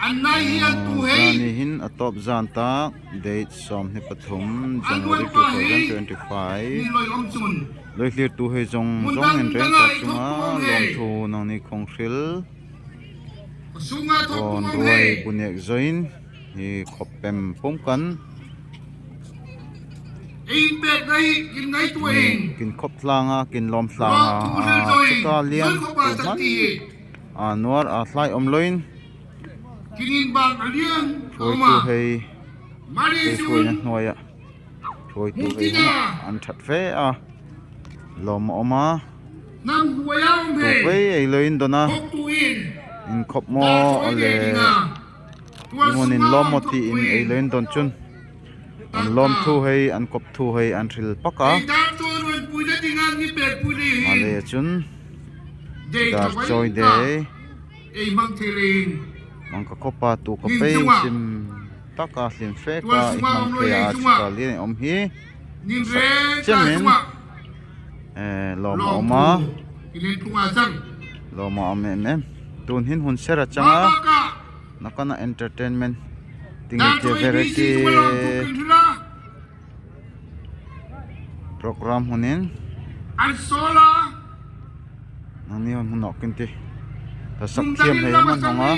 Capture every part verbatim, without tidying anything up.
An nai hi an tu hei. Zani hin a tawp zan tak, date sawmhni pathum, January two thousand twenty-five. Loi hlirtu hei zong zong in rengtak chunga lawmthu nangni khong hril. Sunga thawk Kawn ruai bu nek zoin hi khop pem pum kan. Ei pek ngai, kin ngai tuin. Kin khop hlanga, kin lawm hlanga, a, chika lian tu man. A nuar a hlai om loin. Kin in bang a lian. Thuoitu hei. Mari thuoina hnuaia. Thuoitu hei huna an that fe a. Lawm a om a. Nam huai a om hei. Tuak ei ei lo in don a. Hok tu in. In khop maw a le. Tua i mun in lawm maw ti in ei lo in don chun. An lawmthu hei, an khopthu hei, an hril pak a. Ei dar chawi ruan pui da ti ngan ni pek pui di hin. A le chun. Dei dar chawi dei. Ei mang thei le in. Mang ka khop a tu ka pei sim. Taka hlim fe ka i mang thei a chika lian om hi. Nim re ka chunga. Eh, lawm a om a. Lawm a om em em. Tun hin hun ser a chang a. Nakana entertainment. Ting e variety. Program hun in. An sola. Nangni hon hun ok kin ti. Tha sak thiam hei man hong a.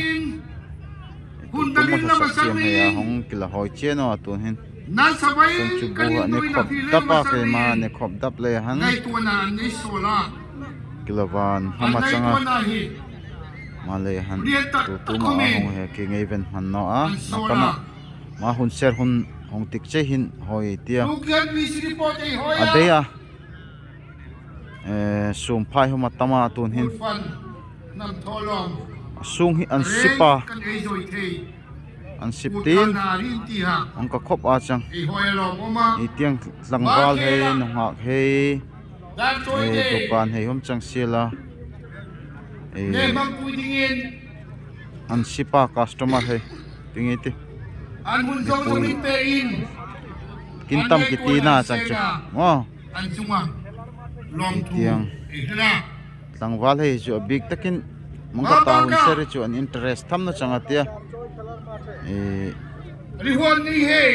Hun dang in la masak thiam hei a hong kila hoi chien o a tun hin. Nan sabai kan chu bu ha ne khop dap a kei ma ne khop dap le han. Kila van hama chang a. Ma le han. Tu tu ma a hong he ki ngei ven man no a. Nakana. Ma hun ser hun hong tik che hin hoi tia. A dei a. Eh, sum phai homa tama tun hin. A sung hi an sip a. An sip tin. Ang ka khop a chang. I tiang tlangval hei, nunghak hei. Eh, dukan hei hom chang sial a. Eh, an sip a customer hei. Ting i ti. Kin tam ki ti na chang chu. Mo. An chunga lawmthu tiang. Tlangval hei chu a bik takin mangkata hun ser chu an interest tham na chang a tia. Eh. Rihuan ni hei.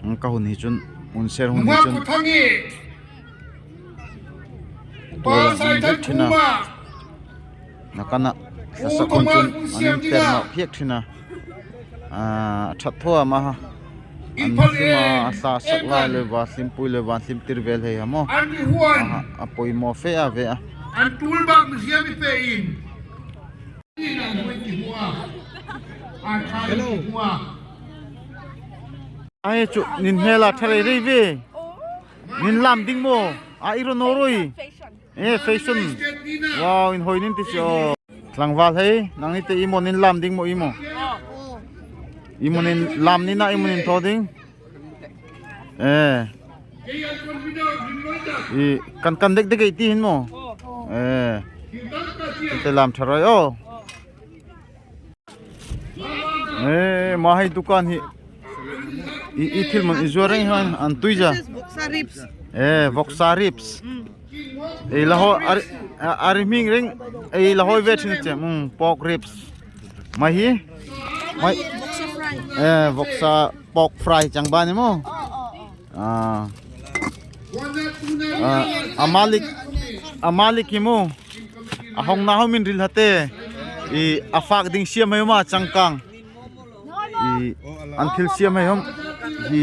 Ang ka hun hi chun hun ser hun hi chun. Tua la hum vet thina. Nakana hlasak hun chun an in per ma phiak thina. A, a that thua ma ha. An hima a hlasak lai le va hlim pui le va hlim tir vel hei ha mo. Aha, a poimo fe a ve a. An tul bak mi siam i pe in. Hello. Ai chu nin hmel a tha rei rei ve. Nin lam ding mo. A i ro no roi. Eh, fashion. Wow, in hoi nin ti si o. Tlangval hei, nangni te i mo nin lam ding mo i mo. I mo nin lam ni na i mo nin tho ding. Eh. I kan kan dek dek ei ti hin mo. Eh. Te lam tha roi o. Eh, ma hei dukan hi. I, i thil man i zuar reng han an tui ja. This is voksa ribs. Eh, voksa ribs. Mm. Ei la ho ar, a, ar ming reng. Ei la ho ve thin che. Mm, pork ribs. Ma hi. Ma. Voksa fry. Eh, voksa pork fry chang ba ni mo. Oh, oh, oh. Ah. Ah, a malik, a malik hi mo. A hong na ho min ril hate. I a fak ding siam hei ma changkang. I an thil siam hei hom. Hi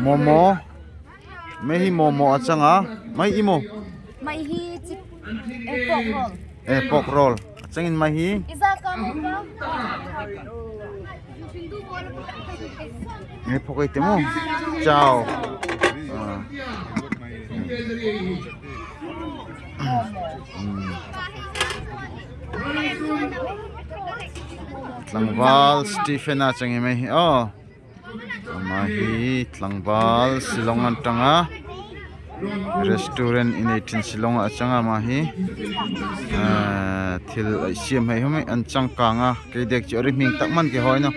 momo. Mei hi momo a chang a. Mei i mo. Mei hi chip, eh, pork roll. Eh, pork roll. A chang in mei hi. Iza ka mo ka. Mei pork ei te mo. Chow. Ah. Hmm. Tlangval Stephen a chang i mei hi. Oh. Ama hi tlangval Shillong an tang a. Restaurant i nei thin Shillong a chang a ama hi. Ah, thil ei siam hei hom ei an changkang a. Kei dek chu ri hming tak man kei hoi no.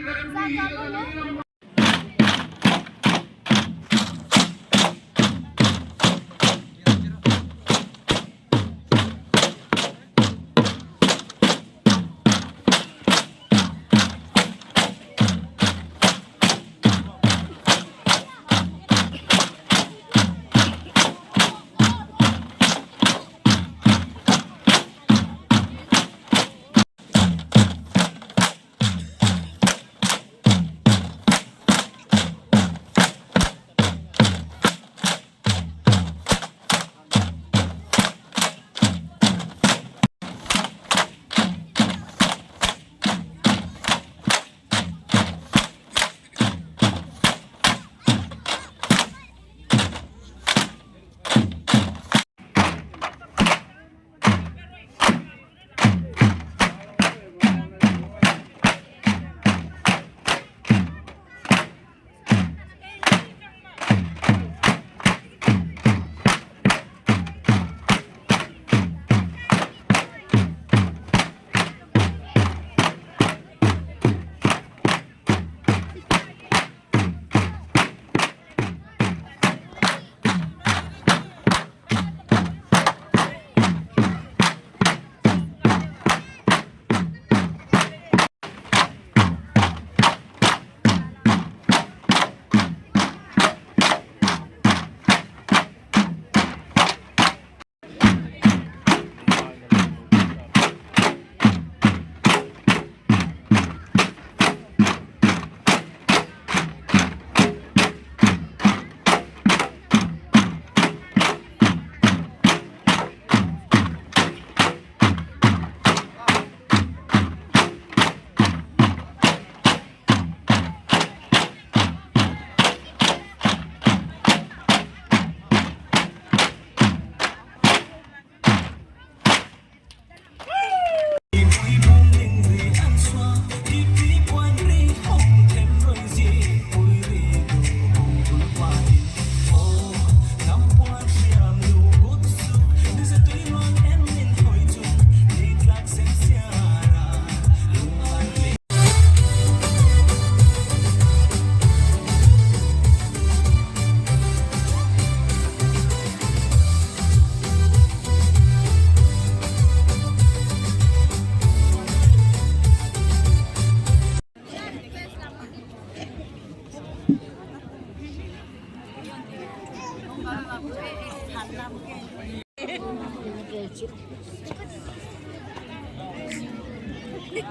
Sir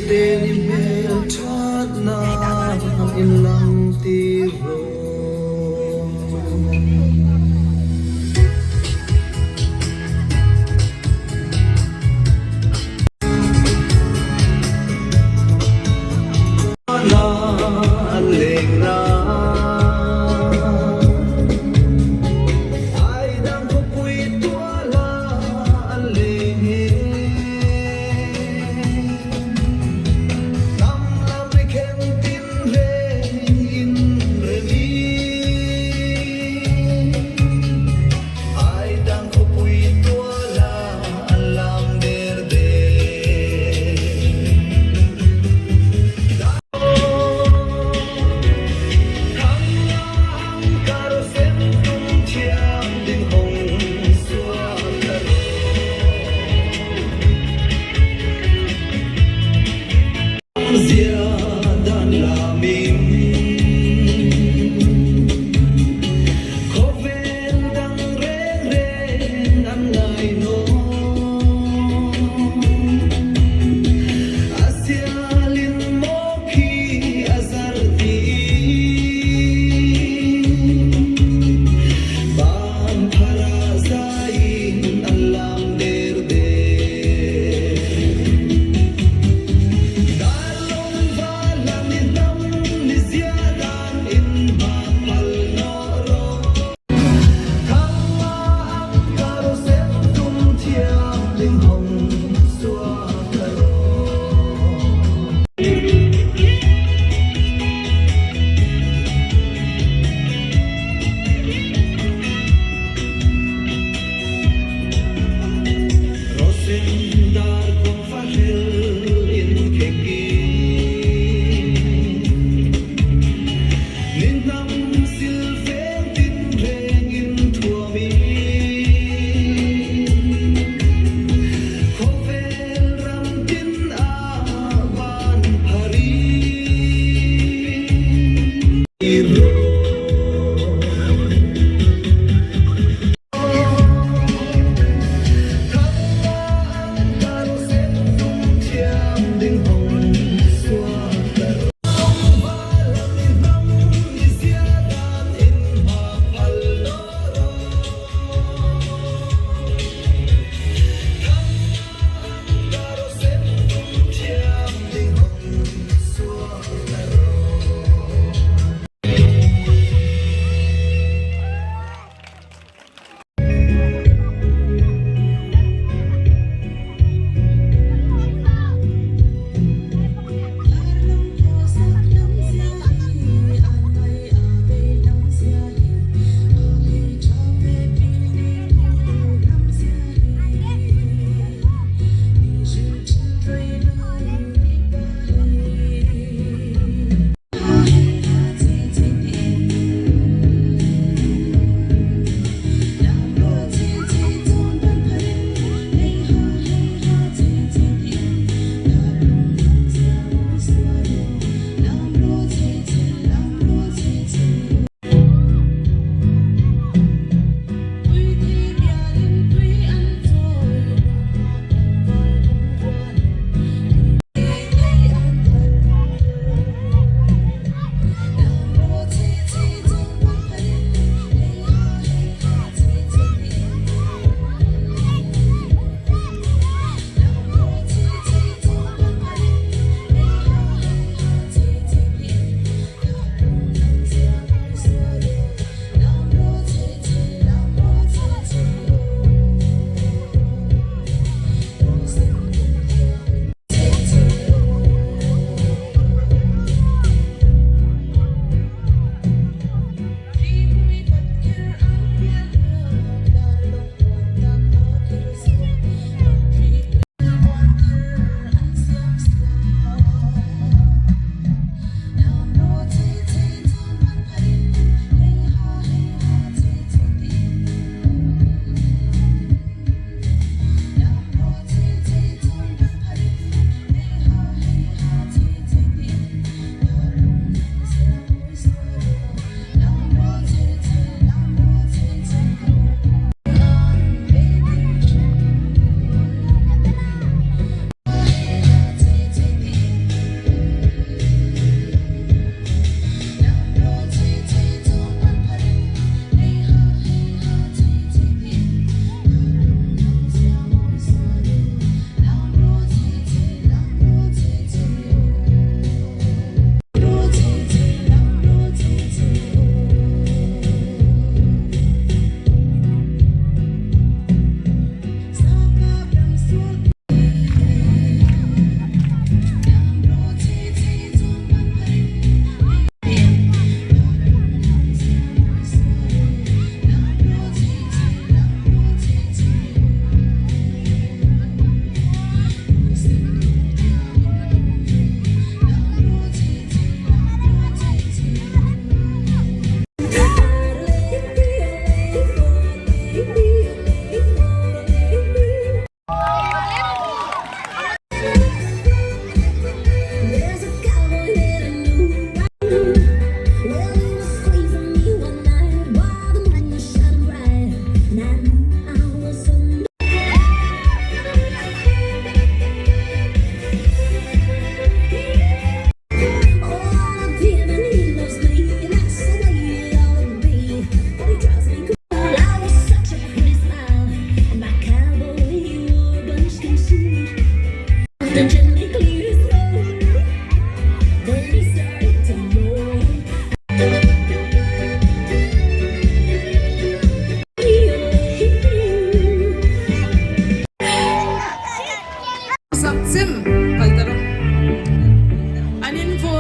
ten i mel that na in lang ti ro.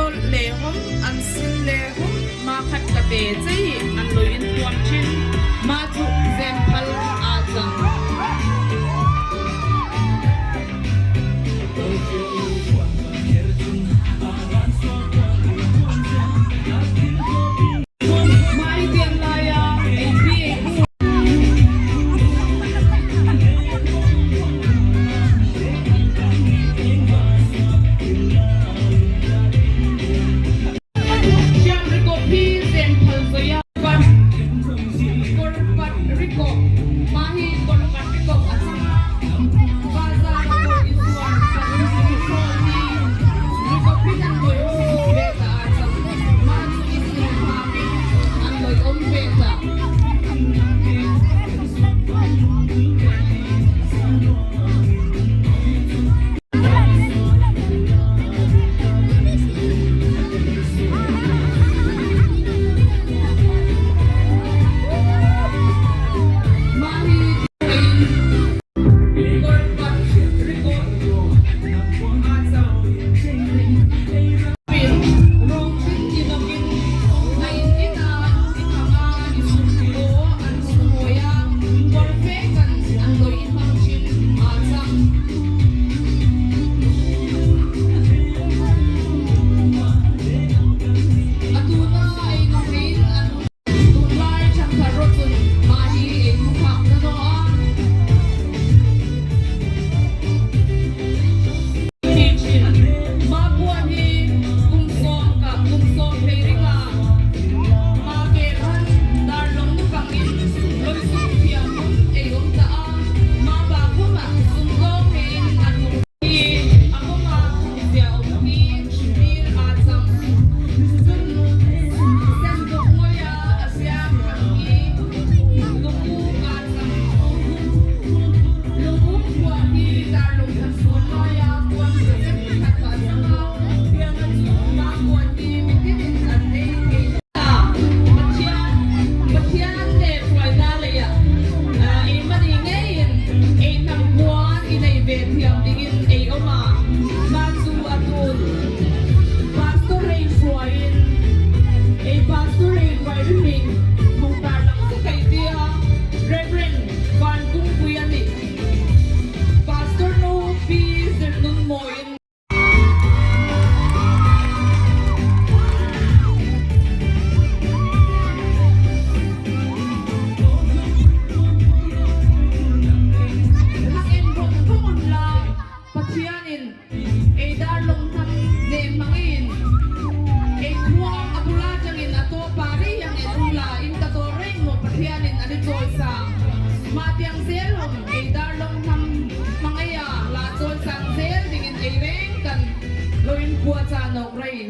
Le hom an sin le hom ma khat ka te chei an loi in tuam chin, ma chu zen phal a chang. Pathian le puaina lei ah, ah, ei mani ngei in, ei hnam puan in ei ve thiam dingin ei om a. Ma chu a tun Pastor Rei Suai in, ei Pastor Rei Suai ri min hung tar lang sa kai tia, Reverend Van Kung Pui a nih. Pastor nu Pi Zirnunmawi in Pathian in ei Darlong hnam nem hmang in, ei thuam a bul a chang in a tawp a ri yang en unla, in ka tawp reng maw Pathian in a ni chawi sa. Ma tiang zel hom ei Darlong hnam hmang ei a, la chawi sang zel dingin ei reng kan lo in pua cha nawk rei.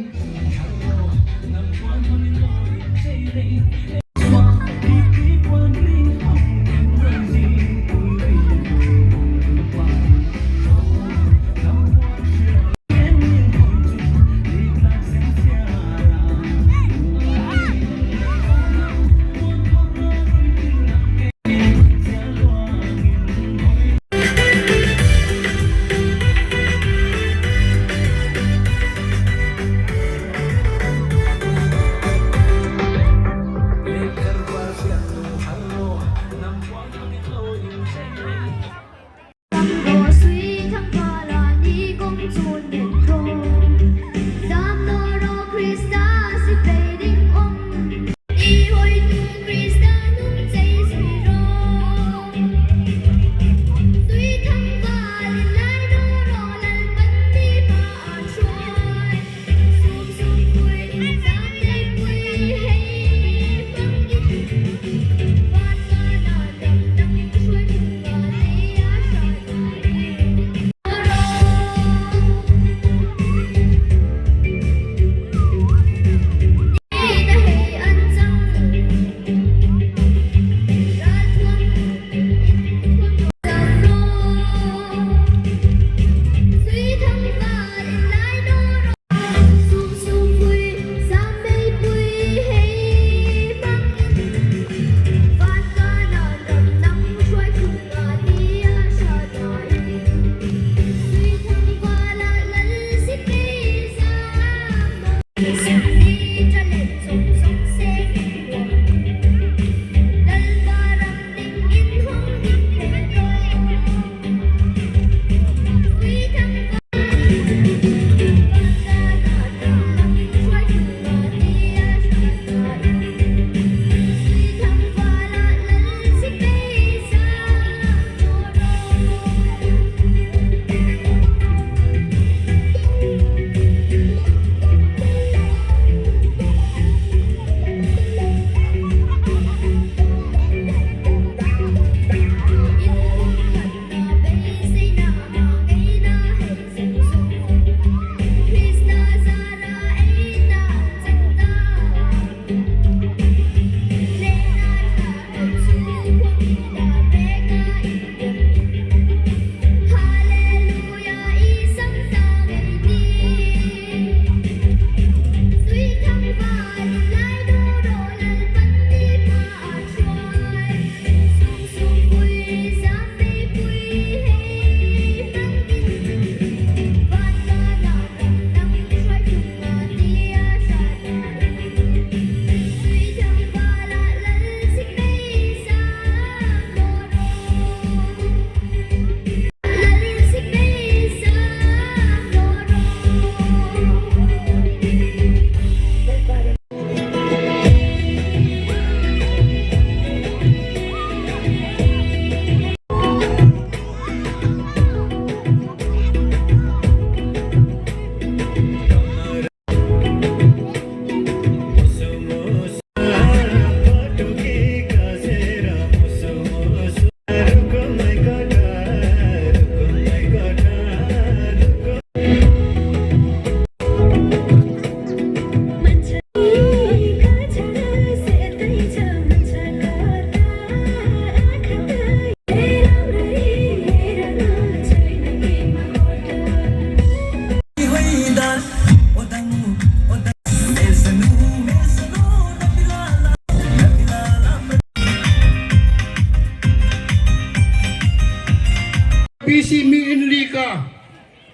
P C mi in li ka.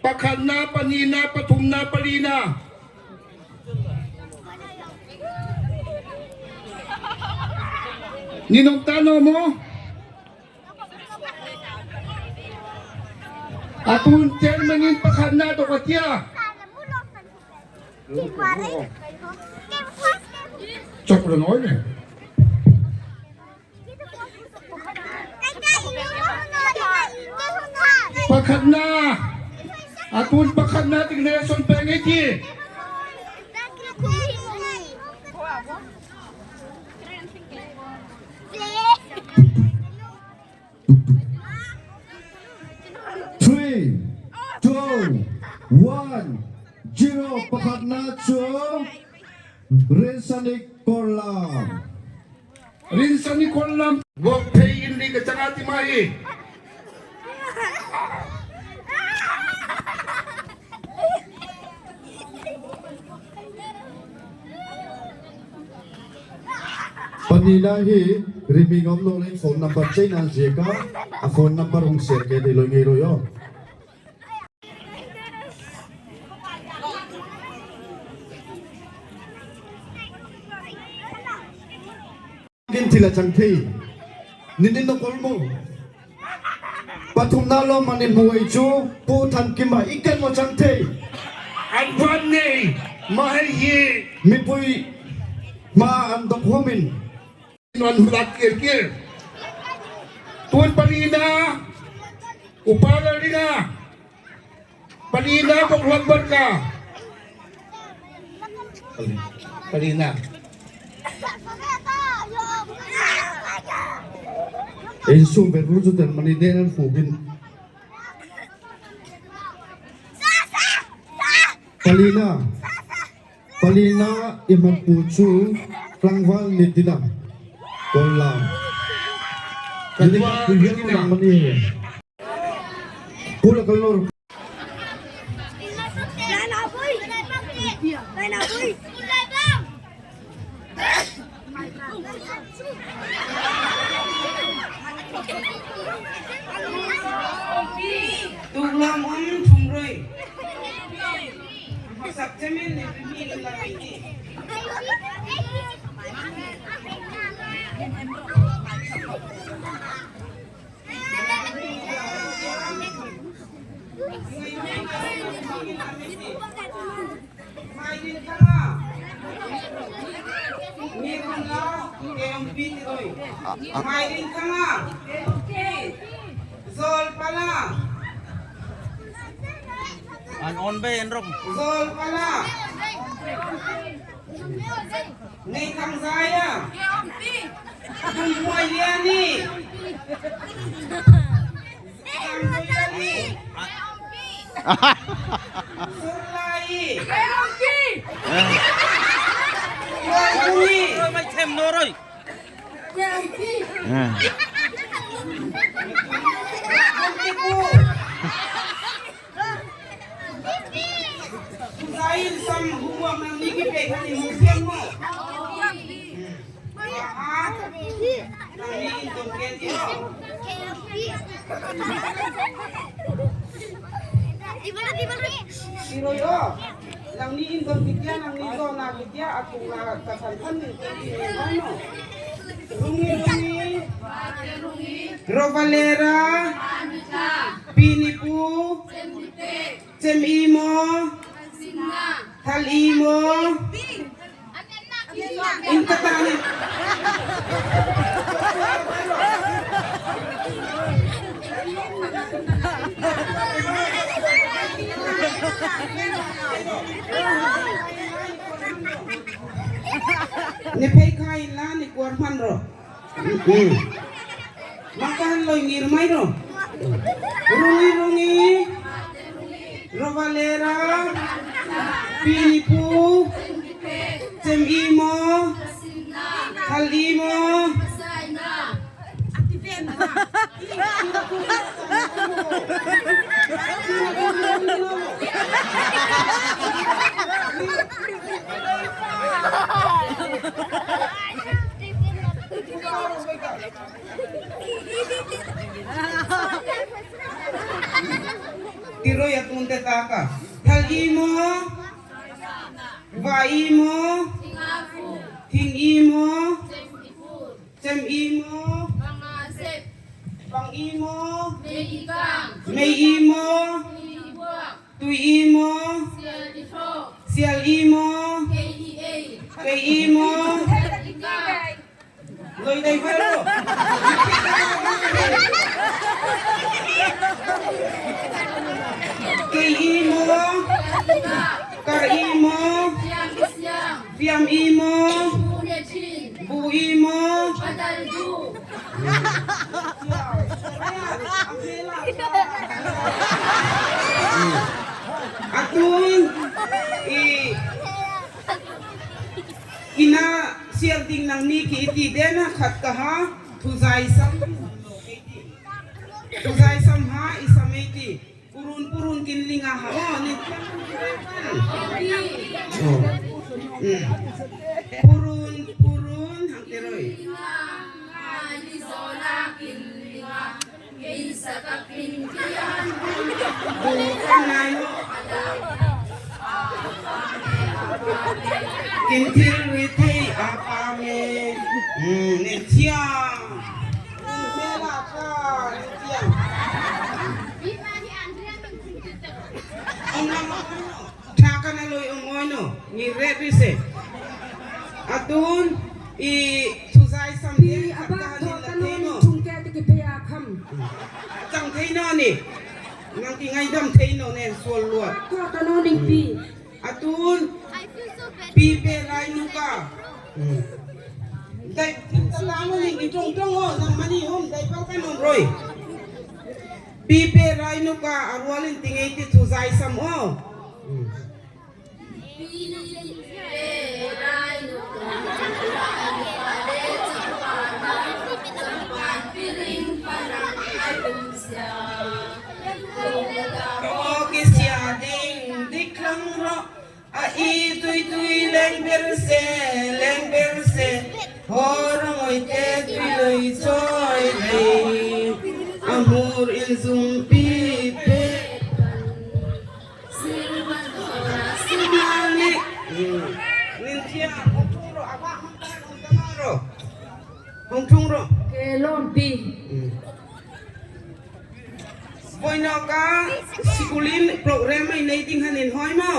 Pakhatna, panina, pathumna, palina. Ni nong ta no mo? Atun chairman in pakhatna to ka tia. Chok lo no ne. Pakhatna. Atun pakhatna ting ne son peng e ti. Three, two, one, zero. Pakhatna chu Rinsani Korlam. Rinsani Korlam. Vok phei in li ka chang a ti ma hi. Panina hi ri mi ngam lo leng phone number chei nan ziak a, a phone number hung share ke thei lo ngei ro yo. Kin thil a chang thei. Nin nin na kol mo. Pathumna lo manin muai chu Pu Thankim a i ken mo chang thei. An van nei ma hei hi. Mipui ma an dok homin. Non hu dak kir kir. Tun palina. Upa la ringa. Palina bok lak barka. Palina. Insu berru ju ten mani denan fugin. Palina. Palina i man pu chu Tlangval Nitina. Kollam. Nitina ku hian ku nang mani. Pula kalor. Tuklam um thum rui. Mairin khanga. Zol pala. An on be en rom. Zol pala. Nei khang zaya. Kum pua yani. Surlai. Mai them noroi. Zain sam huwa nang niki pe kani musiam mo. Siro yo, nang ni indon kitia, nang ni zo na kitia, aku na kasan kan ni kitia no. Rungi rungi, Rovalera, Pinipu, Cem Imo, Thal Imo, Inta tani. Ni phei khain la ni kuar man ro. Makahan loi ngir mai ro. Rungi rungi. Rovalera. Pinipu. Cem Imo. Thal Imo. Tiro ya tunte taka. Thal Imo. Va Imo. Thing Imo. Cem Imo. Bang Imo. Mei Imo. Tui Imo. Sial Imo. Kei Imo. Loi dai baro. Kei Imo. Kar Imo. Fiam Imo. Bu Imo. Atun i kina sial ding nang ni ki iti dena khat kaha thuzai sam. Thuzai sam ha i sam iti. Purun purun kin linga ha o ni. Purun purun hang teroi. Kin thil ri thei apa me. Ni thiang. Ni mela ka ni thiang. Tha kana loi ong oi no, ni ret ri se. Atun i thuzai sam de, aba thok kano ni thung ke ti ki pia kham. Chang thei no ni. Nang ki ngai dam thei no nen sual luat. Thok kano ni pi. Atun pi pe rai nu ka. Dai tala no ni ki trong trong o, nang mani hom dai pal ka nom roi. Pi pe rai nu ka, arual in ti ngei ti thuzai sam o. Kamo ki sia ding dik lang ro. A i tui tui leng ber se, leng ber se. Hor ngoi te tui loi choi lei. A mur in zung pi pe. Nin tia, hong thung ro, aba hong thung ro. Hong thung ro. Ke lom pi. Hmm. Boino ka, sikul in program ei nei ding ha nin hoi mo.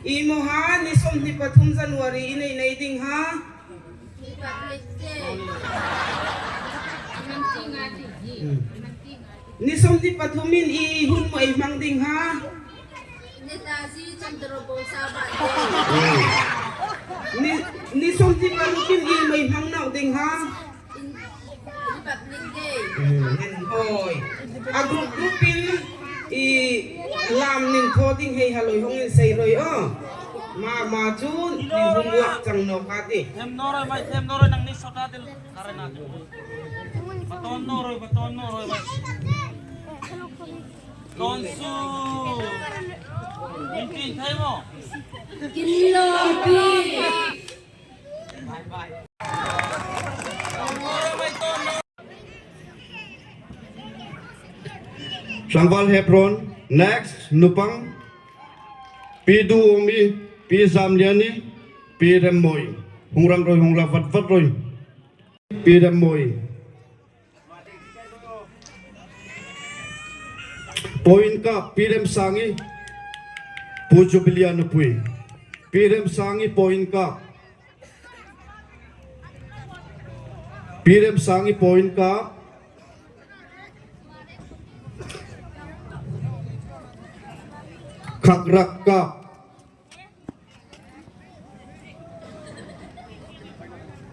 I mo ha, ni som ni pathum January i nei nei ding ha. Hmm. Ni som ni pathum in i hun mo i mang ding ha. Netaji Chandra Bose birthday. Hmm. Ni, ni som ni pathum in i mo i mang nau ding ha. In, Republic Day. Hmm, nin hoi. A group group in i lam nin tho ding hei haloi hong in sei roi o. Ma, ma chu nin hung wak chang no ka ti. Them no roi mai, them no roi nang ni sota dil. Karen a. Baton no roi, baton no roi mai. Ton su. Mintin thai mo. Kin lo pi. Tlangval Hebron, next, Nupang, Pi Du Omi, Pi Zamliani, Pi Remmoi. Hung rang roi, hung la vat vat roi. Pi Remmoi. Point kap, Pi Remsangi, Pu Jubilia Nupui. Pi Remsangi point kap. Pi Remsangi point kap. Khakrak kap.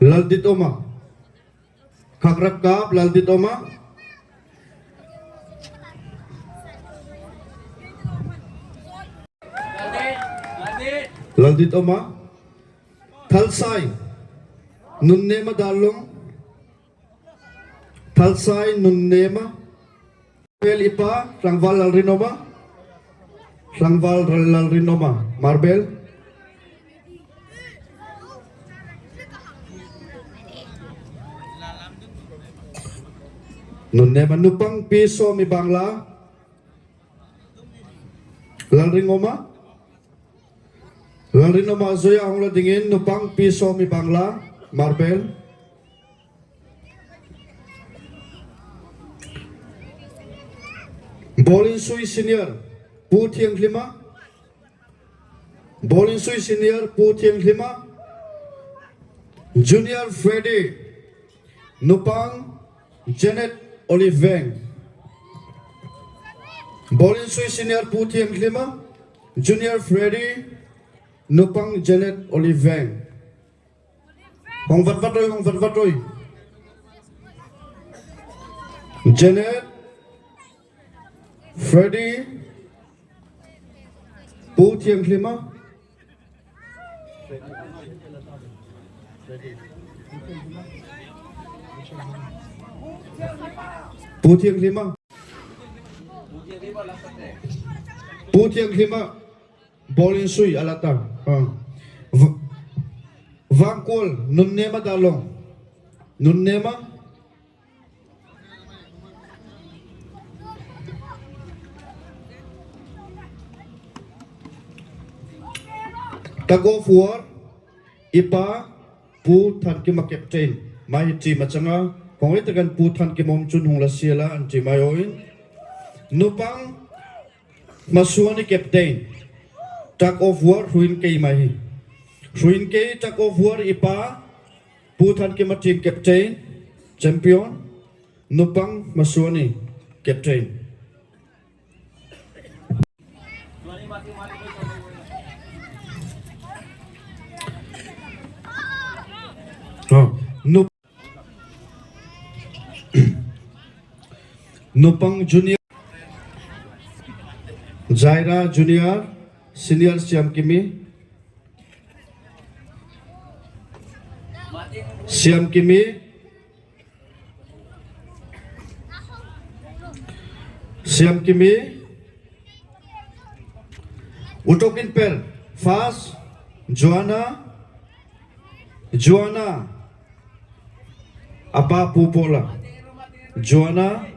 Laldit Oma. Khakrak kap, Laldit Oma. Laldit Oma. Thal Sai. Nunnema Darlong. Thal Sai, Nunnema. Pel ipa, Tlangval Lalrinoma. Tlangval Ral-, Lalrinoma. Marbel. Nunnema Nupang Pi Somi Bangla. Lalrinoma. Lalrinoma Zoya hung la dingin Nupang Pi Somi Bangla. Marbel. Bolinsui Senior, Pu Thiang Lhima. Bolinsui Senior, Pu Thiang Lhima. Junior Freddy, Nupang Janet Oliveng. Bolinsui Senior, Pu Thiang Lhima. Junior Freddy, Nupang Janet Oliveng. Hong vat vat roi, hong vat vat roi. Janet, Freddy, Pu Thiang Lhima. Pu Thiang Lhima. Pu Thiang Lhima. Bolinsui alata. Ah. V-, Vangkol, Nunnema Darlong. Nunnema. Tug of war, ipa, Pu Thankima captain. Mai hi team a chang a. Kong ei takan Pu Thankima om chun hung la siala an team ai oin. Nupang Masuani captain. Tug of war, hruin kei mai hi. Hruin kei tug of war ipa, Pu Thankima team captain, champion, Nupang Masuani captain. Oh, Nup- Nupang Junior, Jaira Junior, Senior Siam Kimi, Siam Kimi, Siam Kimi, Utokin pel, first, Joanna, Joanna, apa Pu Pola, Joanna,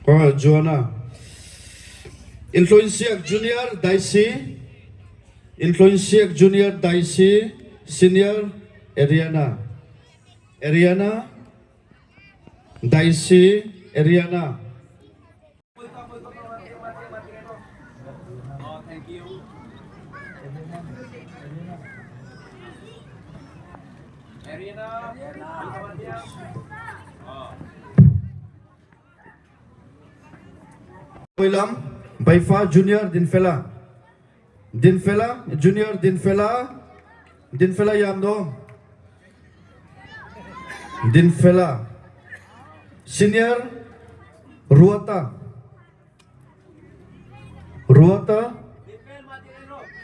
oh, Joanna, Influencia Junior, Daisy, Influencia Junior Daisy, Senior Ariana. Ariana, Daisy, Ariana. Lam, Baifa Junior Dinfela. Dinfela, Junior Dinfela. Dinfela yamdo. Dinfela. Senior Ruata. Ruata.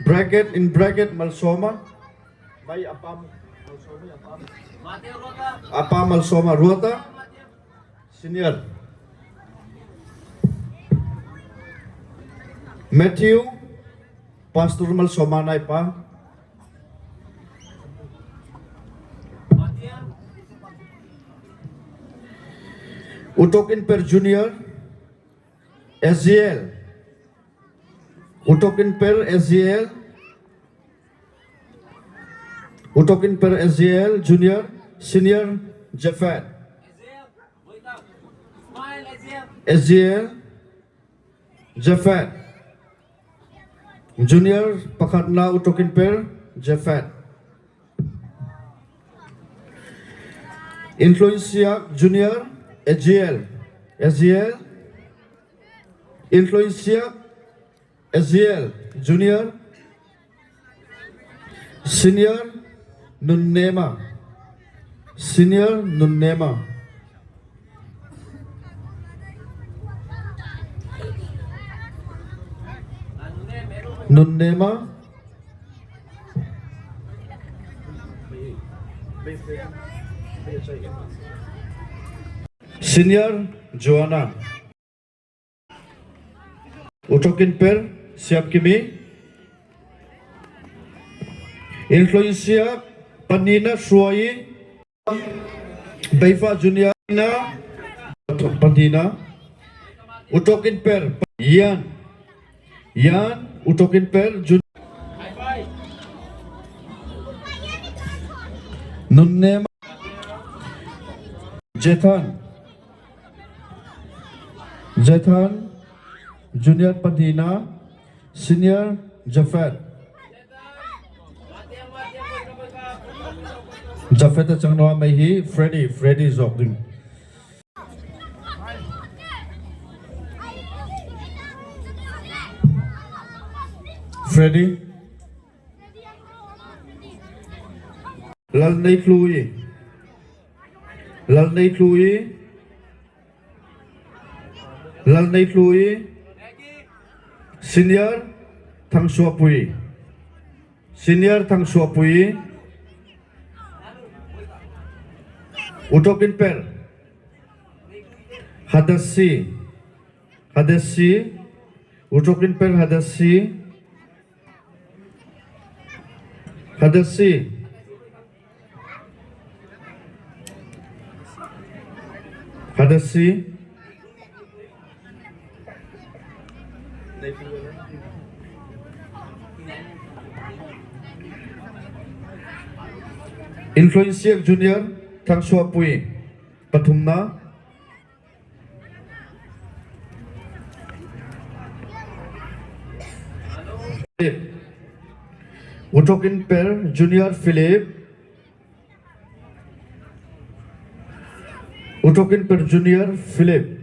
Bracket, in bracket, Malsoma. Mai apam. Apa Malsoma Ruata. Senior. Matthew, Pastor Malsoma nai pa. Utokin per Junior, Eziel. Utokin per Eziel. Utokin per Eziel Junior, Senior Jafet. Eziel Jafet. Junior pakhatna utokin per Jafet. Influencia Junior, Eziel. Eziel. Influencia, Eziel Junior. Senior Nunnema. Senior Nunnema. Nunnema. Senior Joanna. Utokin per Siap Kimi. Influencia Panina Suai. Baifa Junior na Panina. Utokin per Yan. Yan, utokin per Jun-, Nunnema. Jethan. Jethan, Junior Panina, Senior Jafet. Jafet a chang no mei hi Freddy, Freddy zok ding. Freddy. Lalneithlui. Lalneithlui. Lalneithlui. Senior Thangsuapui. Senior Thangsuapui. Utokin per Hadasi. Hadasi. Utokin per Hadasi. Hadasi. Hadasi. Influencia Junior Thangsuapui. Pathumna. Philip. Utokin per Junior Philip. Utokin per Junior Philip.